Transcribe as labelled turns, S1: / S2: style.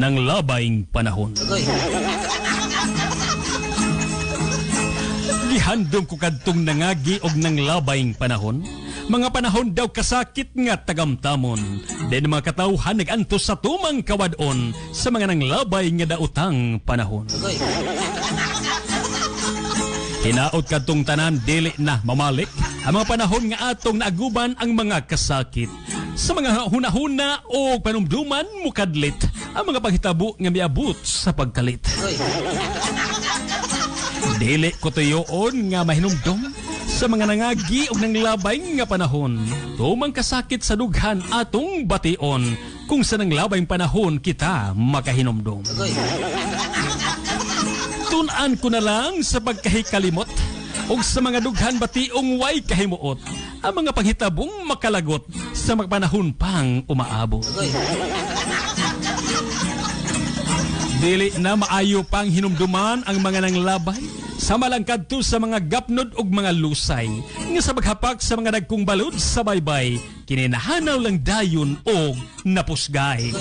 S1: Nanglabayng panahon. Gihandom ko kadtong nangagi og nanglabayng panahon. Mga panahon daw kasakit nga tagamtamon. Den mga katawhan nag-antos sa tumang kawadon sa mga nanglabay nga daotang panahon. Hinaot kadtong tanan dili na mamalik ang mga panahon nga atong naaguban ang mga kasakit. Sa mga hunahuna o panumduman mukadlit ang mga panghitabo nga miabot sa pagkalit. Dili ko tuyoon nga mahinumdum sa mga nangagi og nanglabay nga panahon. Tumang kasakit sa dughan atong bation kung sa nanglabayng panahon kita makahinumdum. Tun-an ko na lang sa pagkahikalimot og sa mga dughan bationg way kahimuot ang mga panghitabong makalagot sa mga panahon pang umaabot. Dili na maayo pang hinumduman ang mga nanglabay sa malangkadto sa mga gapnod og mga lusay nga sa paghapak sa mga dagkong balod sa baybay kininahanaw lang dayon og napusgay.